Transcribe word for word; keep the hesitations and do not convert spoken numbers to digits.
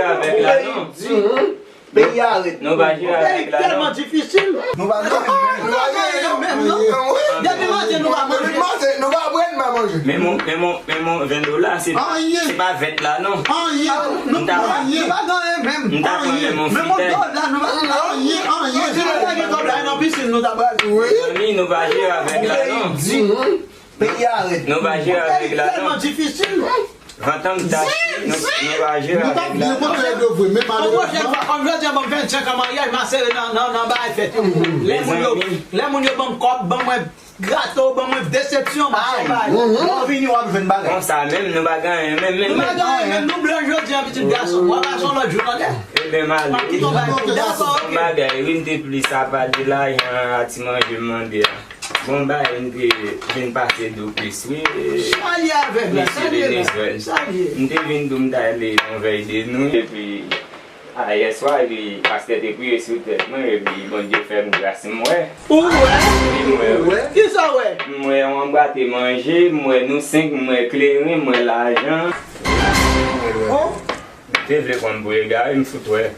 Avèk la non. Peyi a ret. Nou pa jere avèk la non. Tèlman difisil. Nou pa jere menm. Nou pa jere menm non. Depi maten nou pa manje. Depi maten nou pa bwè, nou pa manje. Men mon, men mon, men mon ven dola, se pa, se pa vèt la non. Anyen. Nou pa gen anyen menm. M ta pran men mon fitèl. Men mon dola, nou pa gen anyen, anyen. Si nou ta gen dola nan pisin, nou ta pral. Mezanmi, nou pa jere avèk la non. Peyi a ret. Nou pa jere avèk la non. Tèlman difisil. Vantan m ta, nou, nou pa jere avèk la. Yon pwochèn fwa, kòm jodi a ban m vennsenk an maryaj, m a sere nan, nan, nan bagay fèt yo. Lè moun yo, lè moun yo ban m kòb, ban mwen gato, ban mwen desepsyon, machin bagay. Lè w vini, w ap jwenn bagay. Konsa menm, nou pa gen anyen menm, menm. Nou pa gen anyen menm, nou blan jodi a, pitit gason. W ap pase yon lòt jou, tande. Ebyen, m ale. M ap kite w bagay. Dakò, ok. Yon bagay, wi, m te plis apa de lajan a ti manje m mande a. Bon, bagay m te vin pase dou plis, wi. Sa li avèk la, sa li la, sa li ye. M te vin dou m ta ale yon vèy de nwi, epi ayè swa, epi pastè te priye sou tèt mwen, epi Bondye fè m gras, m wè. Ou wè? Wi, m wè, wi. Kisa w wè? M wè yon bwate manje, m wè nou senk, m wè kleren, m wè lajan. Ou te vle pran m pou egare, m fout wè.